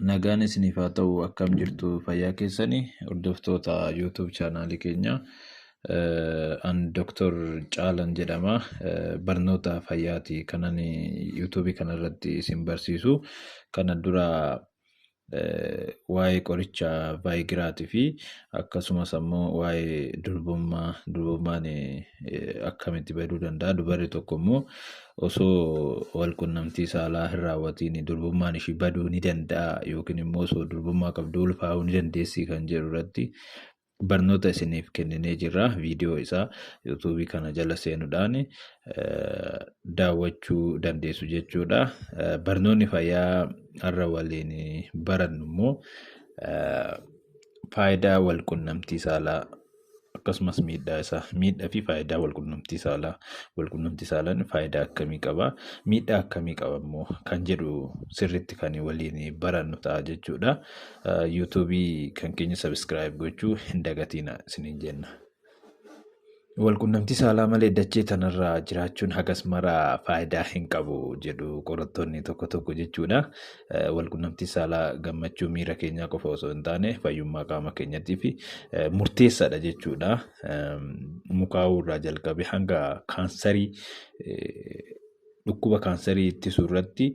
Nagaan isiniif haa ta'u. Akkam jirtu? Fayyaa keessanii, hordoftoota YouTube chaanaalii keenya? An Dr. Caalan jedhama. Barnoota fayyaati kanan YouTube kanarratti isin barsiisu. Kana dura waa'ee qoricha Viagraatii fi akkasumas ammoo waa'ee durbummaa, durbummaan akkamitti baduu danda'a, dubarri tokko immoo osoo walqunnamtii saalaa hin raawwatiin durbummaan ishii baduu ni danda'a yookiin immoo osoo durbummaa qabduu ulfaa'uu ni dandeessi kan jedhu irratti barnoota isiniif kenninee jirra. Viidiyoo isaa yuutuubii kana jala seenuudhaan daawwachuu dandeessu jechuudha. Barnoonni fayyaa har'a waliin barannu immoo faayidaa walqunnamtii saalaa akkasumas miidhaa isaa, miidhaa fi faayidaa walqunnamtii saalaa, walqunnamtii saalaan faayidaa akkamii qaba, miidhaa akkamii qaba immoo kan jedhu sirriitti kan waliin barannu ta'a jechuudha. Yuutuubii kan keenya subscribe gochuu hin dagatina isiniin jenna. Walqunnamtii saalaa malee dachee tanarra jiraachuun hagas mara faayidaa hin qabu jedhu qorattoonni tokko tokko jechuudha. Walqunnamtii saalaa gammachuu miira keenyaa qofa osoo hin taane fayyummaa qaama keenyatiif murteessaadha jechuudha. Mukaa'uu irraa jalqabee hanga kaansarii, dhukkuba kaansarii ittisuu irratti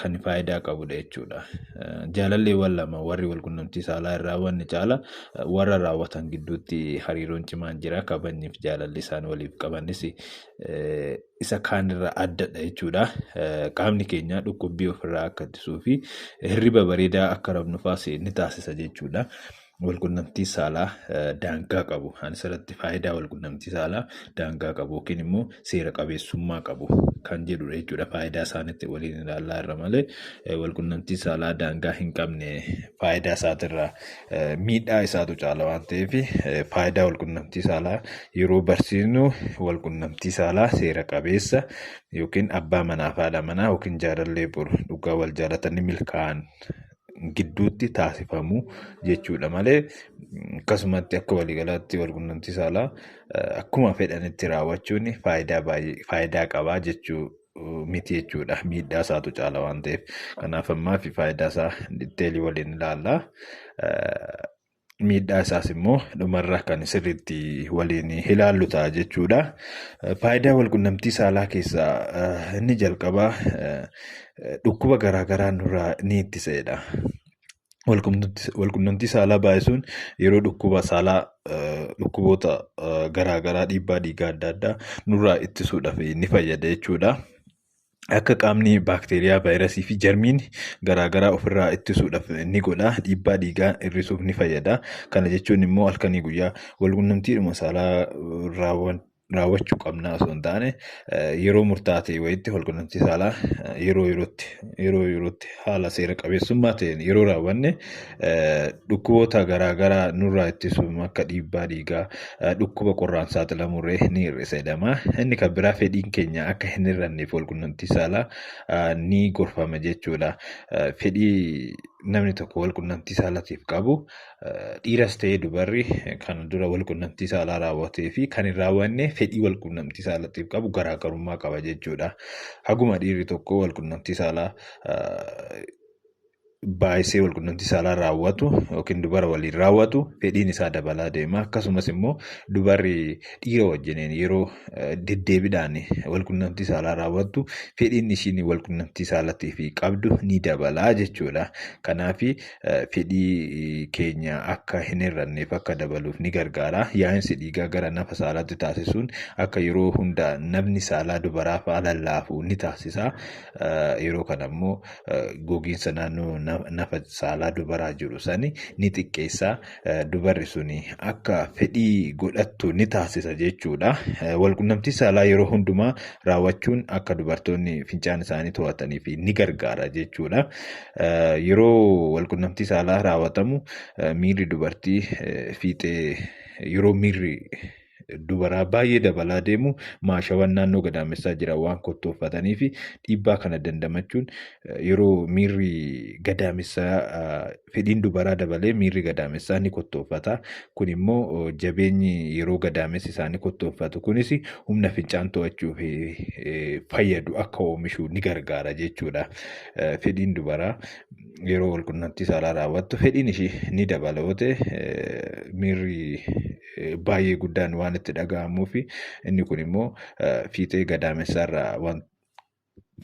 kan faayidaa qabudha jechuudha. Jaalalleewwan lama warri walqunnamtii saalaa hin raawwanne caala warra raawwatan gidduutti hariiroon cimaan jira. Kabajniif jaalalli isaan waliif qabanis isa kaanirraa addadha jechuudha. Qaamni keenya dhukkubbii ofirraa akka ittisuu fi hirriba bareedaa akka rafnu faas ni taasisa jechuudha. Walqunnamtii saalaa daangaa qabu. Ani asirratti faayidaa walqunnamtii saalaa daangaa qabu yookiin immoo seera qabeessummaa qabu kan jedhudha jechuudha. Faayidaa isaaniitti waliin ilaallaa irra malee walqunnamtii saalaa daangaa hin qabne faayidaa isaatirraa miidhaa isaatu caala waan ta'eef, faayidaa walqunnamtii saalaa yeroo barsiisnu walqunnamtii saalaa seera qabeessa yookiin abbaa manaa fi haadha manaa yookiin jaalallee boru dhugaa wal jaalatanii milkaa'an gidduutti taasifamu jechuudha malee, akkasumatti akka waliigalaatti walqunnamtii saalaa akkuma fedhanitti raawwachuun faayidaa baay'ee faayidaa qabaa jechuu miti jechuudha. Miidhaa isaatu caala waan ta'eef. Kanaaf ammaa fi faayidaa isaa detailii waliin ilaalla. Miidhaa isaas immoo dhumarra kan sirriitti waliin ilaallu ta'a jechuudha. Faayidaa walqunnamtii saalaa keessaa inni jalqabaa dhukkuba garaagaraa nurraa ni ittisa jedha. Walqunnamtii saalaa baay'isuun yeroo dhukkuba saalaa, dhukkuboota garaagaraa, dhiibbaa dhiigaa adda addaa nurraa ittisuudhaaf ni fayyada jechuudha. Akka qaamni baakteeriyaa, vaayirasii fi jarmiin garaagaraa ofirraa ittisuudhaaf ni godha. Dhiibbaa dhiigaa hir'isuuf ni fayyada. Kana jechuun immoo halkanii guyyaa walqunnamtiidhuma saalaa raawwachuu qabna osoo hin taane, yeroo murtaa'aa ta'e wayitti walqunnamtii saalaa yeroo yerootti haala seera qabeessummaa ta'een yeroo raawwanne dhukkuboota garaagaraa nurraa ittisuun akka dhiibbaa dhiigaa, dhukkuba qorraan saaxilamurree ni hir'isa jedhama. Inni kan biraa fedhiin keenya akka hin hir'anneef walqunnamtii saalaa ni gorfama jechuudha. Fedhii namni tokko walqunnamtii saalaatiif qabu, dhiiras ta'ee dubarri kan dura walqunnamtii saalaa raawwatee fi kan hin raawwanne, fedhii walqunnamtii saalaatiif qabu garaagarummaa qaba jechuudha. Haguma dhiirri tokko walqunnamtii saalaa baay'isee walqunnamtii saalaa raawwatu yookiin dubara waliin raawwatu fedhiin isaa dabalaa deema. Akkasumas immoo dubarri dhiira wajjiniin yeroo deddeebiidhaan walqunnamtii saalaa raawwattu fedhiin ishiin walqunnamtii saalaatiif qabdu ni dabalaa jechuudha. Kanaaf fedhii keenya akka hin hir'anneef, akka dabaluuf ni gargaara. Yaa'insi dhiigaa gara nafa saalaatti taasisuun akka yeroo hunda nafni saalaa dubaraa fa'aa lallaafu ni taasisa. Yeroo kana immoo gogiinsa naannoo nafa saalaa dubaraa jiru sani ni xiqqeessa. Dubarri suni akka fedhii godhattu ni taasisa jechuudha. Walqunnamtii saalaa yeroo hundumaa raawwachuun akka dubartoonni fincaan isaanii to'ataniif ni gargaara jechuudha. Yeroo walqunnamtii saalaa raawwatamu miirri dubartii fiixee, yeroo miirri dubaraa baay'ee dabalaa deemu maashawwan naannoo gadaamessaa jiran waan kottooffatanii fi dhiibbaa kana dandamachuun, yeroo miirri gadaamessaa, fedhiin dubaraa dabalee miirri gadaamessaa ni kottooffata. Kun immoo jabeenyi yeroo gadaamessi isaanii kottooffatu kunis humna fincaan to'achuuf fayyadu akka oomishu ni gargaara jechuudha. Fedhiin dubaraa yeroo walqunnamtii saalaa raawwattu fedhiin ishii ni dabala yoo ta'e, miirri baay'ee guddaan waan itti dhaga'amuuf, inni kun immoo fiixee gadaamessaarraa waan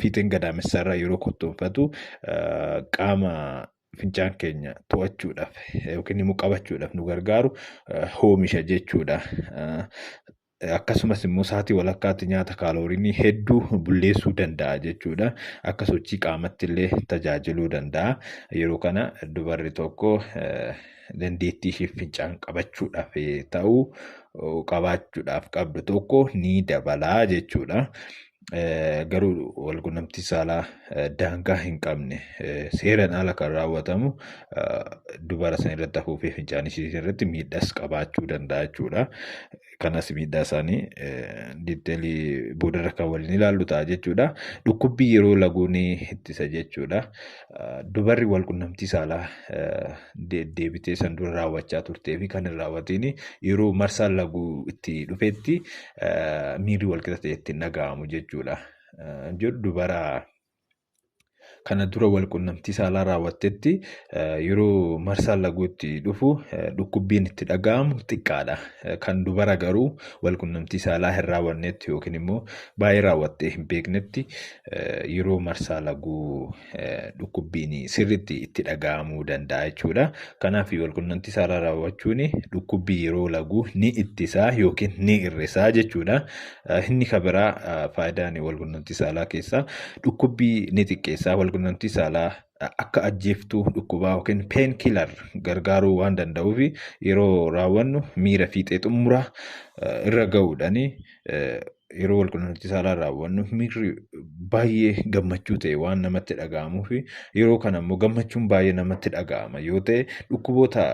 fiixeen gadaamessaarraa yeroo kottoonfatu qaama fincaan keenya to'achuudhaaf yookiin immoo qabachuudhaaf nu gargaaru oomisha jechuudha. Akkasumas immoo sa'aatii walakkaatti nyaata kaalooriinii hedduu bulleessuu danda'a jechuudha. Akka sochii qaamatti illee tajaajiluu danda'a. Yeroo kana dubarri tokko dandeettii ishee fincaan qabachuudhaaf ta'u qabaachuudhaaf qabdu tokko ni dabalaa jechuudha. Garuu walqunnamtii saalaa daangaa hin qabne seeraan ala kan raawwatamu dubara sana irratti afuufee fincaan ishee irratti miidhaas qabaachuu danda'a jechuudha. Kanas miidhaa isaanii diiteelii boodarra kan waliin ilaallu ta'a jechuudha. Dhukkubbii yeroo laguu ni ittisa jechuudha. Dubarri walqunnamtii saalaa deebitee san dura raawwachaa turtee fi kan hin raawwatiin yeroo marsaan laguu itti dhufetti miirri walqixa ta'e itti dhaga'amu jechuudha. Jedhu dubara kana dura walqunnamtii saalaa raawwattetti yeroo marsaan laguu itti dhufu dhukkubbiin itti dhaga'amu xiqqaadha. Kan dubara garuu walqunnamtii saalaa hin raawwannetti yookiin immoo baay'ee raawwattee hin beeknetti yeroo marsaa laguu dhukkubbiin sirriitti itti dhaga'amuu danda'a jechuudha. Kanaaf walqunnamtii saalaa raawwachuun dhukkubbii yeroo laguu ni ittisaa yookiin ni hir'isaa jechuudha. Inni kan biraa faayidaan walqunnamtii saalaa keessaa dhukkubbii ni xiqqeessa. Walqunnamtii saalaa akka ajjeeftuu dhukkubaa yookiin pain killer gargaaruu waan danda'uuf, yeroo raawwannu miira fiixee xumuraa irra ga'uudhaan, yeroo walqunnamtii saalaa raawwannu miirri baay'ee gammachuu ta'e waan namatti dhaga'amuuf, yeroo kana immoo gammachuun baay'ee namatti dhaga'ama yoo ta'e, dhukkuboota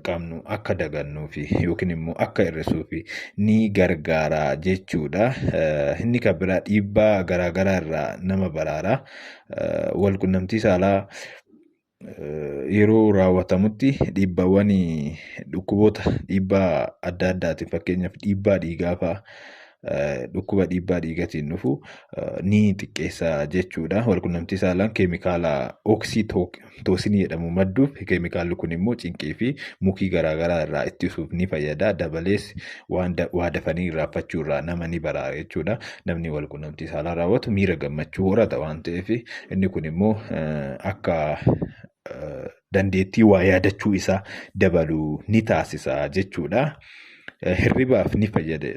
qabnu akka dagannuuf yookiin immoo akka hir'isuuf ni gargaara jechuudha. Inni kan biraa dhiibbaa garaagaraa irraa nama baraara. Walqunnamtii saalaa yeroo raawwatamutti dhiibbaawwan dhukkuboota dhiibbaa adda addaatiin, fakkeenyaaf dhiibbaa dhiigaa fa'aa, dhukkuba dhiibbaa dhiigaatiin dhufu ni xiqqeessa jechuudha. Walqunnamtii saalaan keemikaala oksitoosinii jedhamu madduuf, keemikaalli kun immoo cinqii fi mukii garaagaraa irraa ittisuuf ni fayyada. Dabalees waan waa dafanii irraanfachuu irraa nama ni baraara jechuudha. Namni walqunnamtii saalaa raawwatu miira gammachuu horata waan ta'eef, inni kun immoo akka dandeettii waa yaadachuu isaa dabalu ni taasisa jechuudha. Hirribaaf ni fayyada.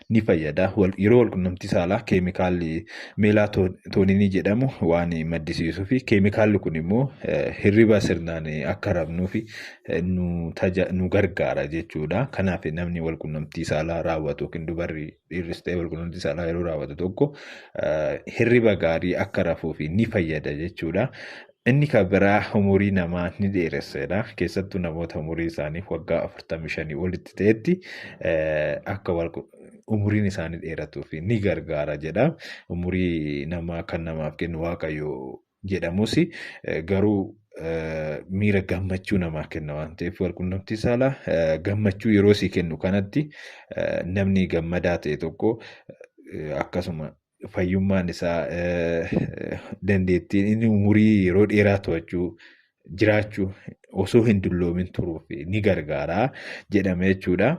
Ni fayyada. Yeroo walqunnamtii saalaa keemikaalli meelaatooninii jedhamu waan maddisiisuu fi keemikaalli kun immoo hirriba sirnaan akka rafnuuf nu gargaara jechuudha. Kanaaf namni walqunnamtii saalaa raawwatu yookiin dubarri dhiirris ta'e walqunnamtii saalaa yeroo raawwatu tokko hirriba gaarii akka rafuuf ni fayyada jechuudha. Inni kan biraa umurii namaa ni dheeressedha. Keessattuu namoota umurii isaanii waggaa 45 olitti ta'etti akka umuriin isaanii dheeratuuf ni gargaara jedha. Umurii namaa kan namaaf kennu Waaqayyo jedhamus, garuu miira gammachuu namaa kenna waan ta'eef, walqunnamtii saalaa gammachuu yeroo sii kennu kanatti namni gammadaa ta'e tokko akkasuma fayyummaan isaa, dandeettiin inni umurii yeroo dheeraa to'achuu, jiraachuu, osoo hin dulloomin turuuf ni gargaara jedhame jechuudha.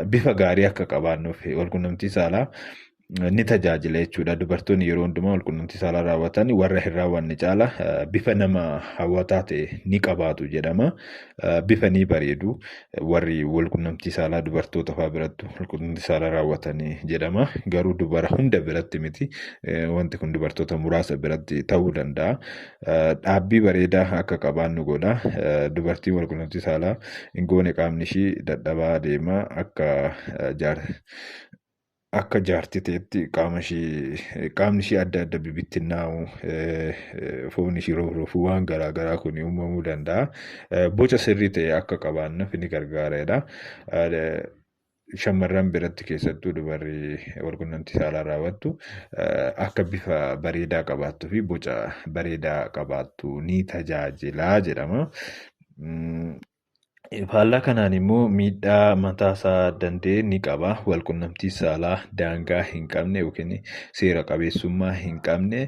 Bifa gaarii akka qabaannuuf walqunnamtii saalaa ni tajaajila jechuudha. Dubartoonni yeroo hundumaa walqunnamtii saalaa raawwatan warra hin raawwanne caala bifa nama hawwataa ta'e ni qabaatu jedhama. Bifa ni bareedu warri walqunnamtii saalaa dubartoota fa'aa biratti walqunnamtii saalaa raawwatanii jedhama. Garuu dubara hunda biratti miti. Wanti kun dubartoota muraasa biratti ta'uu danda'a. Dhaabbii bareedaa akka qabaannu godha. Dubartiin walqunnamtii saalaa hin goone qaamni ishii dadhabaa deema, akka jaartii ta'etti qaama ishii qaamni ishii adda adda bibittinnaa'u, foon ishii roofuu, waan garaa garaa kun uumamuu danda'a. Boca sirrii ta'e akka qabaannuuf ni gargaaredha. Shamarran biratti, keessattuu dubarri walqunnamtii saalaa raawwattu akka bifa bareedaa qabaattuu fi boca bareedaa qabaattu ni tajaajila jedhama. Faallaa kanaan immoo miidhaa mataa isaa danda'e ni qaba. Walqunnamtii saalaa daangaa hin qabne yookiin seera qabeessummaa hin qabne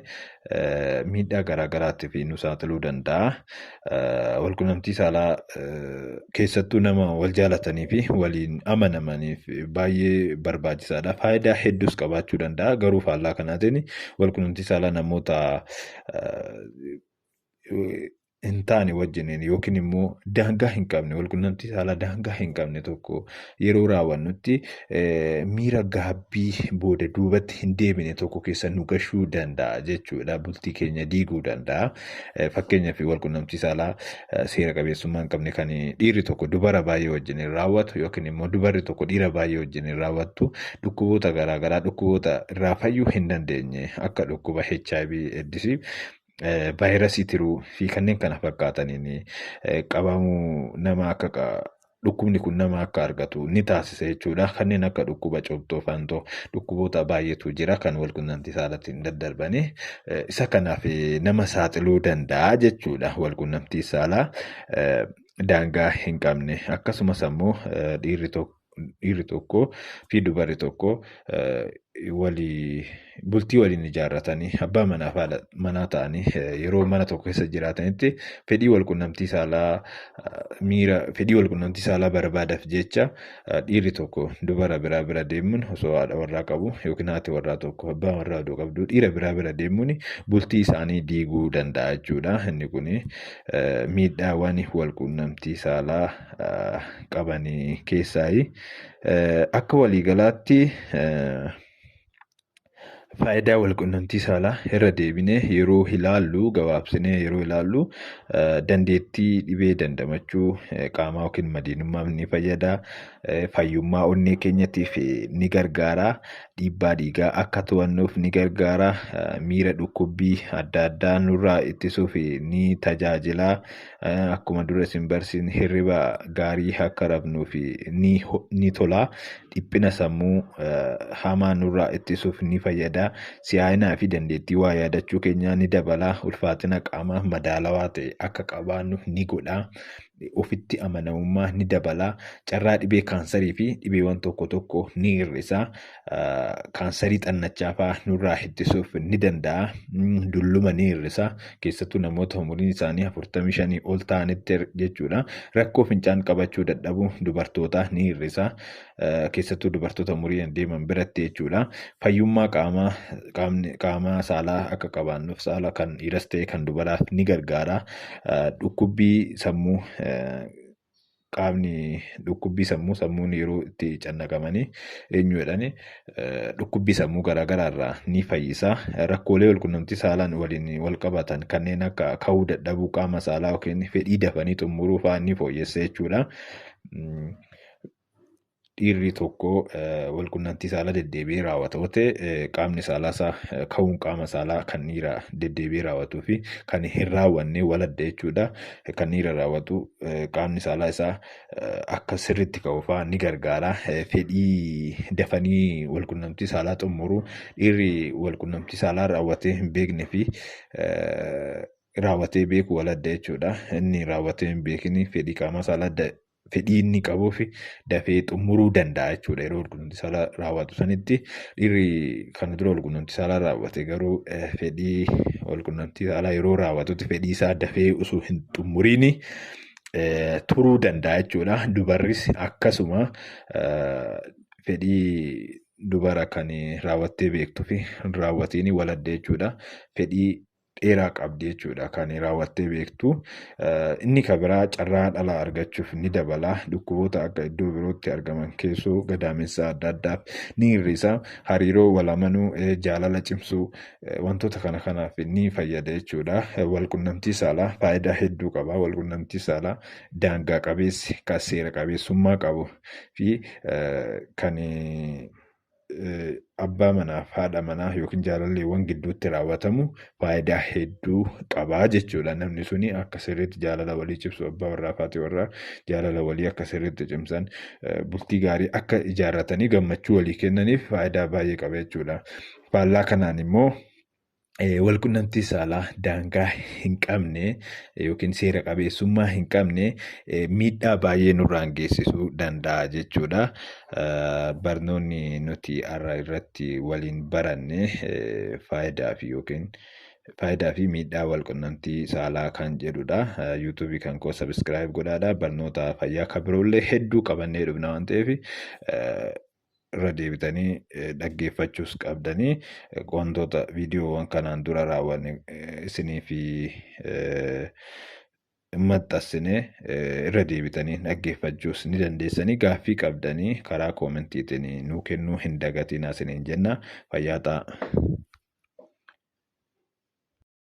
miidhaa garaa garaatiif nu saaxiluu danda'a. Walqunnamtii saalaa keessattuu nama wal jaalatanii fi waliin amanamaniif baay'ee barbaachisaadha. Faayidaa hedduus qabaachuu danda'a. Garuu faallaa kanaatiin walqunnamtii saalaa namoota hin taane wajjiniin yookiin immoo daangaa hin qabne, walqunnamtii saalaa daangaa hin qabne tokko yeroo raawwannutti miira gaabbii booda duubatti hin deebine tokko keessa nu gashuu danda'a jechuudha. Bultii keenya diiguu danda'a. Fakkeenyaaf, walqunnamtii saalaa seera qabeessummaa hin qabne kan dhiirri tokko dubara baay'ee wajjiniin raawwatu yookiin immoo dubarri tokko dhiira baay'ee wajjiniin raawwattu dhukkuboota garaagaraa, dhukkuboota irraa fayyuu hin dandeenye akka dhukkuba HIV AIDS, vaayirasii tiruu fi kanneen kana fakkaataniin qabamuu nama akka dhukkubni kun nama akka argatu ni taasisa jechuudha. Kanneen akka dhukkuba cobxoo fantoo, dhukkuboota baay'eetu jira kan walqunnamtii saalaatiin daddarbanii, isa kanaaf nama saaxiluu danda'a jechuudha walqunnamtii saalaa daangaa hin qabne. Akkasumas ammoo dhiirri tokko fi dubarri tokko walii bultii waliin ijaarratanii abbaa manaa fi haadha manaa ta'anii yeroo mana tokko keessa jiraatanitti fedhii walqunnamtii saalaa, miira fedhii walqunnamtii saalaa barbaadaaf jecha dhiirri tokko dubara biraa bira deemuun osoo haadha warraa qabu yookiin haati warraa tokko abbaa warraa odoo qabdu dhiira biraa bira deemuun bultii isaanii diiguu danda'a jechuudha. Inni kun miidhaawwan walqunnamtii saalaa qabanii keessaayi. Akka waliigalaatti faayidaa walqunnamtii saalaa irra deebinee yeroo ilaallu, gabaabsinee yeroo ilaallu, dandeettii dhibee dandamachuu qaamaa yookiin madiinummaaf ni fayyada. Fayyummaa onnee keenyatiif ni gargaara. Dhiibbaa dhiigaa akka to'annuuf ni gargaara. Miira dhukkubbii adda addaa nurraa ittisuuf ni tajaajila. Akkuma dura isin barsiisne hirriba gaarii akka rafnuuf ni tola. Dhiphina sammuu hamaa nurraa ittisuuf ni fayyada. Si'aayinaa fi dandeettii waa yaadachuu keenyaa ni dabala. Ulfaatina qaamaa madaalawaa ta'e akka qabaannu ni godha. Ofitti amanamummaa ni dabala. Carraa dhibee kaansarii fi dhibeewwan tokko tokko ni hir'isa. Kaansarii xannachaa fa'aa nurraa ittisuuf ni danda'a. Dulluma ni hir'isa. Keessattuu namoota umuriin isaanii 45 ol ta'anitti jechuudha. Rakkoo fincaan qabachuu dadhabuu dubartootaa ni hir'isa. Keessattuu dubartoota umuriin deeman biratti jechuudha. Fayyummaa qaamaa, qaama saalaa akka qabaannuuf, saala kan dhiiras ta'e kan dubaraaf ni gargaara. Dhukkubbii sammuu, qaamni dhukkubbii sammuu, sammuun yeroo itti cannaqamanii eenyu jedhani, dhukkubbii sammuu garaagaraa irraa ni fayyisa. Rakkoolee walqunnamtii saalaan waliin wal qabatan kanneen akka ka'uu dadhabuu qaama saalaa yookiin fedhii dafanii xumuruu fa'aa ni fooyyessa jechuudha. Dhiirri tokko walqunnamtii saalaa deddeebi'ee raawwata yoo ta'e, qaamni saalaa isaa ka'uun qaama saalaa kan dhiira deddeebi'ee raawwatuu fi kan hin raawwanne wal adda jechuudha. Kan dhiira raawwatu qaamni saalaa isaa akka sirriitti ka'u fa'aa ni gargaara. Fedhii dafanii walqunnamtii saalaa xumuruu, dhiirri walqunnamtii saalaa raawwatee hin beekne fi raawwatee beeku wal adda jechuudha. Inni raawwatee hin beekne fedhii qaama saalaa fedhii inni qabuu fi dafee xumuruu danda'a jechuudha yeroo walqunnamtii saalaa raawwatu sanitti. Dhiirri kana dura walqunnamtii saalaa raawwate garuu fedhii walqunnamtii saalaa yeroo raawwatutti fedhii isaa dafee osoo hin xumuriin turuu danda'a jechuudha. Dubarris akkasuma fedhii dubara kan raawwattee beektuu fi hin raawwatiin wal adda jechuudha. Fedhii dheeraa qabdi jechuudha kan raawwattee beektu. Inni kan biraa carraa dhala argachuuf ni dabala. Dhukkuboota akka iddoo birootti argaman keessoo gadaamessa adda addaaf ni hir'isa. Hariiroo wal amanuu, jaalala cimsuu, wantoota kana kanaaf ni fayyada jechuudha. Walqunnamtii saalaa faayidaa hedduu qaba. Walqunnamtii saalaa daangaa qabeessi, kan seera qabeessummaa qabu fi kan abbaa manaaf haadha manaa yookiin jaalalleewwan gidduutti raawwatamu faayidaa hedduu qabaa jechuudha. Namni suni akka sirriitti jaalala walii cimsu, abbaa warraa fi haati warraa jaalala walii akka sirriitti cimsan, bultii gaarii akka ijaarratanii gammachuu walii kennaniif faayidaa baay'ee qaba jechuudha. Faallaa kanaan immoo Walqunnamtii saalaa daangaa hin qabne yookiin seera qabeessummaa hin qabne miidhaa baay'ee nurraan geessisuu danda'a jechuudha. Barnoonni nuti har'a irratti waliin baranne faayidaa fi yookiin faayidaa fi miidhaa walqunnamtii saalaa kan jedhudha. Yuutuubii kan koo sabiskiraayib godhaadha. Barnoota fayyaa kan biroollee hedduu qabannee dhufna waan ta'eef irra deebitanii dhaggeeffachuus qabdanii wantoota viidiyoowwan kanaan dura raawwanne isinii fi maxxansine irra deebitanii dhaggeeffachuus ni dandeessanii. Gaaffii qabdanii karaa koomentiitiin nuu kennuu hin dagatinaa isiniin jenna. Fayyaa ta'a.